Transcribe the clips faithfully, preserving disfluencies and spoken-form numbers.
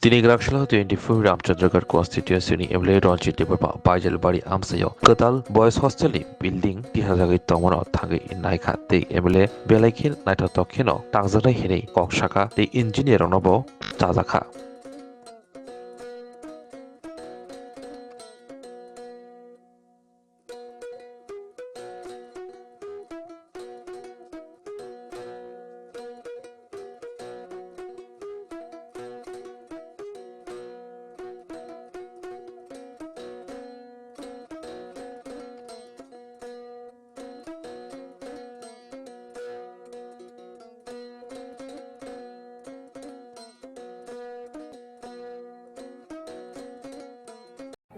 Tini Graksala twenty-four Ramchandragarh constituency ni M L A Ranjit Debbarma Baijalbari amsaio kwtal boys hostel ni building tihajagwi tongmano thangwi naikha tei M L A belai khe naithothok kheno tangjaknai hinwi kok sakha tei engineer rokno bo chajakha.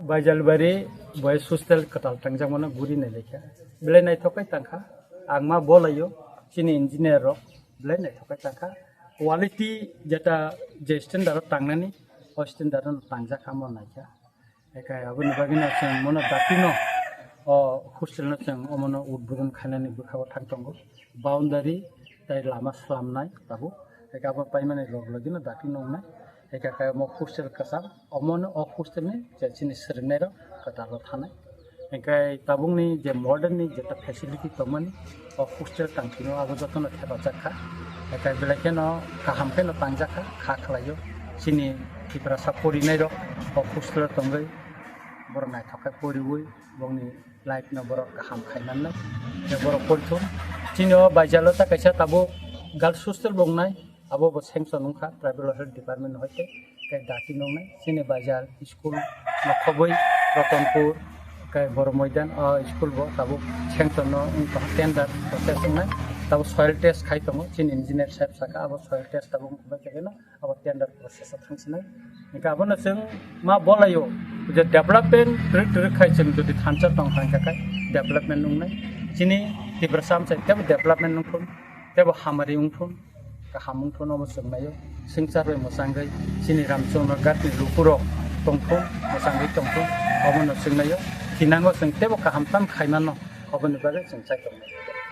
Baijalbari boys hostel kwtal tangjakmano guri nailaikha. Belai naithok khe tangkha. Ang ma bolaio, chini engineer rok belai naithok khe tangkha. Quality jeta je standard o tangnani, o standard o tangjak amo naikha. Ekai aboni bagwino chwng mono dakti no, o hostel no chwng omono udbodon khainani bwkha o thang tongo. Boundary tei lama slamnai tabuk. Eka abo paimani log logino dakti nongnai. Eka khe omo hostel kwcham, omono o hostel ni je chini swrwngnairok kwtal o thanai. Hingkhe tabukni je modern ni jeta facility tongmani, o hostel tangphino abo jotono thepajak kha. Hingkhe belai kheno kaham kheno tangjak kha, kha khlaio. Chini Tiprasa porinairok o hostel o tongwi borok naithok khe poriwi bongni life no borok kaham khai mannai. Hingkhe borok porithun. Chini o baijalo ta kaisa tabuk girls hostel bo wngnai. Abo bo sanction wngkha tribal welfare department hoite, khe dati nongnai chini bajar school nokhobwi Ratanpur, khe Boro Moidan o school bo tabuk sanction no wngkha, tender process wngnai. Tabuk soil test khai tongo, chini engineer saheb saka abo soil test tabuk wngkha, bai khe no abo tender process o thangsinai. Hingkhe abono chwng ma bolaio je development twrwk twrwk khai chwng jodi thansa tong thangkha khai development wngnai. Chini Tiprasa amchai tebo development wngthun, tebo hamari wngthun. Kaham wngthun omo chwngnaio, swngchar bai mwchangwi chini Ramchandra Ghat ni lukurok tongthun, mwchangwi tongthun, omono chwngnaio, thinango chwng tebo kaham tam khaimano, oboni bagwi chwng chai tongnai.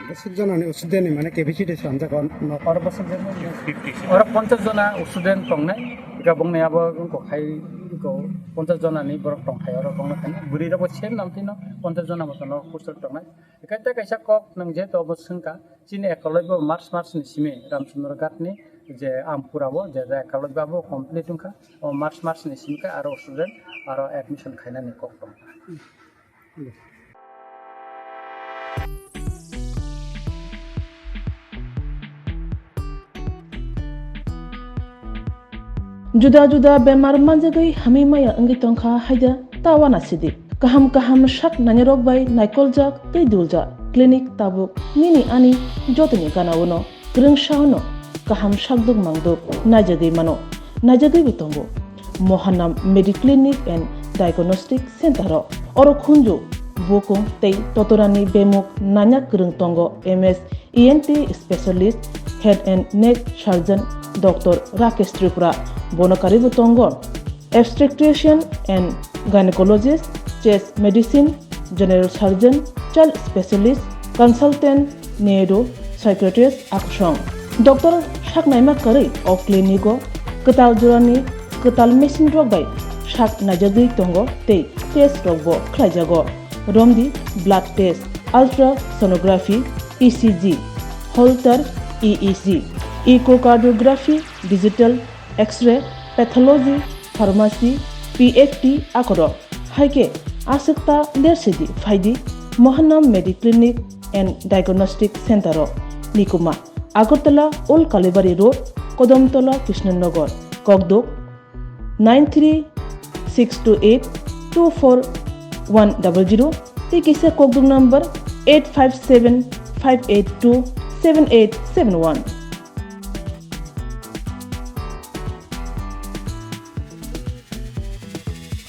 Bwswk jonani student ni mane capacity swnamjak o nok? Oro bwswk jona, oro ponchash jona student tongnai, eka bongni abo wngkok hai, eko ponchash jona ni borok tongthai oro bongno thani, bwrwi rokbo same namtwino ponchash jona motono hostel tongnai. Eka tei kaisa kok nwng jehetu obo swngkha, chini ekologyo March, March ni simi Ramchandra Ghat ni je Ampura o je, je ekologyo abo complete wngkha, o March, March ni simi khe aro student aro admission khainani kok tong. Juda juda bemar manjagwi hamwi maya wngwi tongkha haida ta uanasidi. Kaham kaham sak nainarok bai naikoljak tei duljak clinic tabuk nini ani jotoni gana uno kwrwngsa uno kaham sakduk mangduk naijagwi mano, naijagwibo tongo. Mohanam Mediclinic and Diagnostic Center o oro khunju bukung tei totorani bemuk naina kwrwng tongo M S E N T specialist, head and neck surgeon Doctor Rakesh Tripura. Bono karibo tongo obstetrician and gynecologist, chest medicine, general surgeon, child specialist, consultant, neuro psychiatrist akusong. Doctor saknaima kwrwi o clinic o kwtal jorani kwtal machine rok bai sak naijagwi tongo tei test rok bo khlaijago. Romdi blood test, ultrasonography, E C G, Holter E E G, echocardiography, digital X-ray, pathology, pharmacy, P F T akorok. Hai khe aswk ta lersidi phaidi Mohanam Mediclinic and Diagnostic Center o. Nikuma, Agartala Old Kalibari Road, Kodamtola Krishnanagar, Kokduk nine three six two eight two four one double zero, tei kisa kokduk number eight five seven five eight two seven eight seven one.